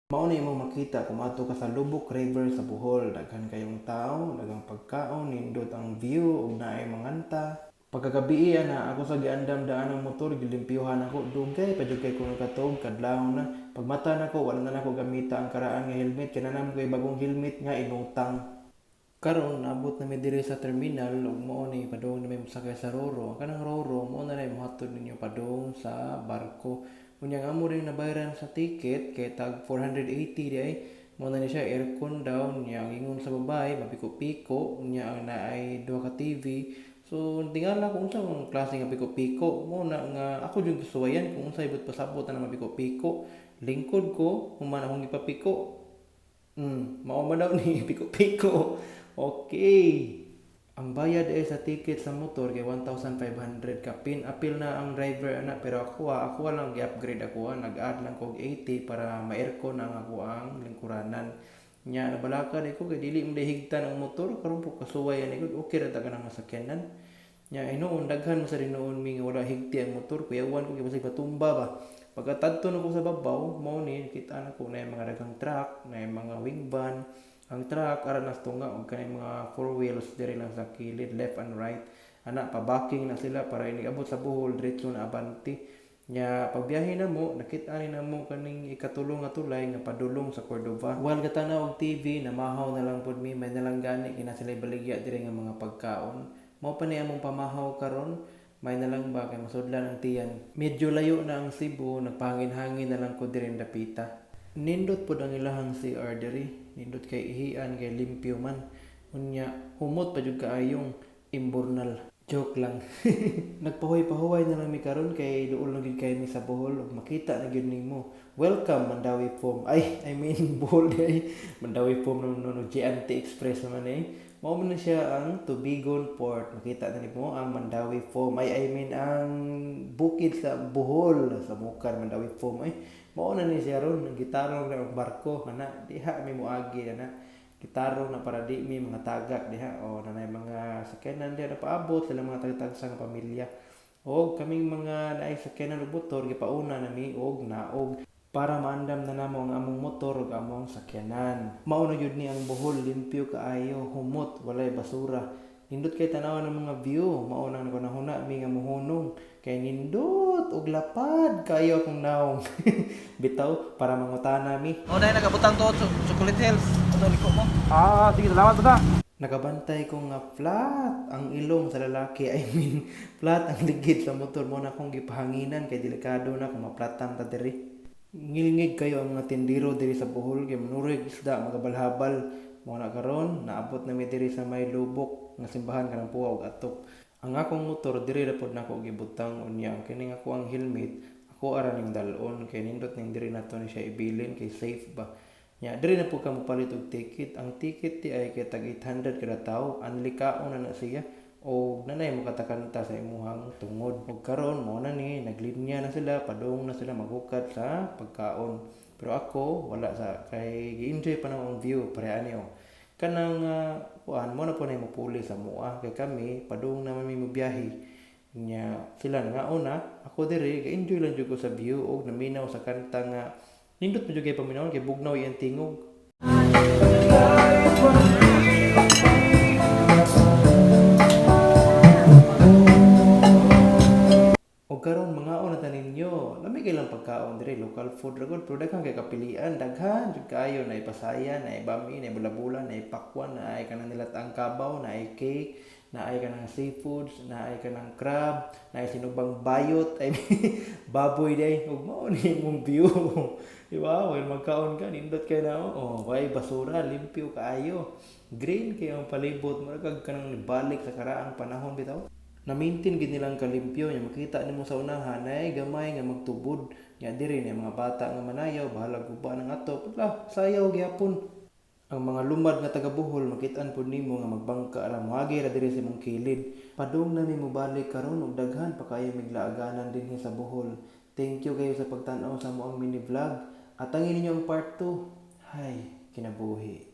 Mao na imong makita kung moadto ka sa Loboc River sa Bohol. Daghan kayong tao, daghang pagkaon, nindot ang view ug naay manganta. Pagkagabii ana, ako sa giandam daan ang motor, gilimpyuhan ako. Dugay pa jud kay ko nakatuog, kadlawon na. Pagmata nako, wala na nako gamita ang karaan nga helmet kay naa naman koy bagong helmet nga inutang. Karon naabot na mi diri sa terminal ug mao ni padung na mi mosakay sa Roro. Ang kanang Roro mao na lay mohatod ninyo padung sa barko. Unya ang amo ring nabayaran sa ticket kay tag 480 diay. Mao na ni siya, aircon daw niya, ang ingon sa babae mapiko-piko, unya ang naay duha ka TV. So tingala ko unsa ang klase nga piko-piko, mao na nga ako jud gisuwayan kung unsay buot pasabot na mapiko-piko. Lingkod ko human akong gipapiko. Mao man daw ni piko-piko. Okay. Ang bayad ay sa ticket sa motor kay 1,500 kapin. Apil na ang driver ana, pero ako lang gi-upgrade ako, nag-add lang ko og 80 para ma-aircon ang ako ang lingkuranan. Nya nabalaka di ko kay dili mo higtan ang motor karon po kasuway ani gud, okay ra ta kanang masakyanan. Nya hinuon daghan man sa hinuon mi nga wala higti ang motor, kuyawan ko kay basig matumba ba. Pagkatadto nako sa babaw, mao ni kita nako na mga daghang truck, na mga wing van. Ang truck ara nas tunga og kanang mga four wheels diri lang sa kilid, left and right. Ana pabaking na sila para inig-abot sa Bohol diretso na abante. Nya pagbiyahe namo, nakit-an ni namo kaning ikatulo nga tulay nga padulong sa Cordova. While gatanaw og TV, namahaw na lang pud mi, may nalang gani kay naa sila baligya diri nga mga pagkaon. Mao pa ni among pamahaw karon, may na lang ba kay masudlan ang tiyan. Medyo layo na ang Cebu, nagpahangin-hangin na lang ko diri dapita. Nindot pod ang ilahang CR diri, nindot kay ihian kay limpyo man. Unya humot pa jud kaayong imburnal. Joke lang. Nagpahuway-pahuway na lang mi karon kay duol na gyud kay mi sa Bohol ug makita na gyud nimo. Welcome Mandaue Foam. Ay, I mean Bohol diay. Mandaue Foam no no, no J&T Express naman eh. Mao man na siya ang Tubigon Port. Makita na nimo ang Mandaue Foam. Ay, I mean ang bukid sa Bohol sa Mukar Mandaue Foam. Ay, mao na ni siya ron, gitarong na og barko ana diha mi moagi ana. Gitarong na para di mi mga tagak diha o nanay mga sakyanan diha na paabot sila mga tagtagsa nga pamilya. Og kaming mga naay sakyanan ug motor gipauna na mi og naog para maandam na namo ang among motor ug among sakyanan. Mao na gyud ni ang Bohol, limpyo kaayo, humot, walay basura. Nindot kay tan-awan ang mga view, mao nang naghunahuna mi nga mohunong kay nindot og lapad kayo akong naong. Bitaw para mangutana mi. Oh, dahil nagabutang to, Chocolate Hills. Ano, liko mo? Ah, sige, salamat basta. Nakabantay ko nga flat ang ilong sa lalaki. I mean, flat ang ligid sa motor mo na akong gipahanginan kay delikado na kung maplatan ta diri. Ngilngig kayo ang mga tindero diri sa Bohol kay manuroy isda magabalhabal. Mao na karon naabot na mi diri sa may lubok nga simbahan kanang puwa og atop. Ang akong motor diri ra pod nako gibutang, unya ang kining ako ang helmet ako ara ning dal-on kay nindot ning diri nato ni siya ibilin kay safe ba. Nya diri na pud ka mopalit og ticket. Ang ticket ti ay kay tag 800 kada tawo, anli kaon na na siya og nanay mo katakanta sa imuhang tungod. Og karon mao na ni naglinya na sila, padung na sila maghukat sa pagkaon. Pero ako wala sa kay gi-enjoy pa namo ang view pare ani oh. Kanang kuan mo na po na mopuli sa mua kay kami padung na mi mobiyahe. Nya sila nangaon na, ako diri ga-enjoy lang jud ko sa view og naminaw sa kanta nga nindot pa jud kay paminawon kay bugnaw iyang tingog. Og karon mangaon na ta ninyo. Lami kay lang pagkaon diri, local food ra gud pero daghan kay kapilian, daghan jud kaayo, naay pasayan, naay bami, naay bula-bula, naay pakwan, naay kanang nilatang kabaw, naay cake, naay kanang seafoods, naay kanang crab, naay sinubang bayot, ay baboy day ug mao ni imong view. Di ba? While magkaon ka, nindot kay na oh, way basura, limpyo kaayo. Green kay ang palibot, mura kag kanang balik sa karaang panahon bitaw. Na-maintain gid nilang kalimpyo nya makita nimo sa unahan ay gamay nga magtubod nya diri na mga bata nga manayaw bahalag guba ng atop la sayaw gyapon. Ang mga lumad nga taga Bohol makit-an pud nimo nga magbangka ra, moagi ra diri sa imong kilid. Padung na mi mobalik karon ug daghan pa kaayo miglaaganan dinhi sa Bohol. Thank you kayo sa pagtan-aw sa among mini vlog. Atangi ninyo ang part 2. Hay, kinabuhi.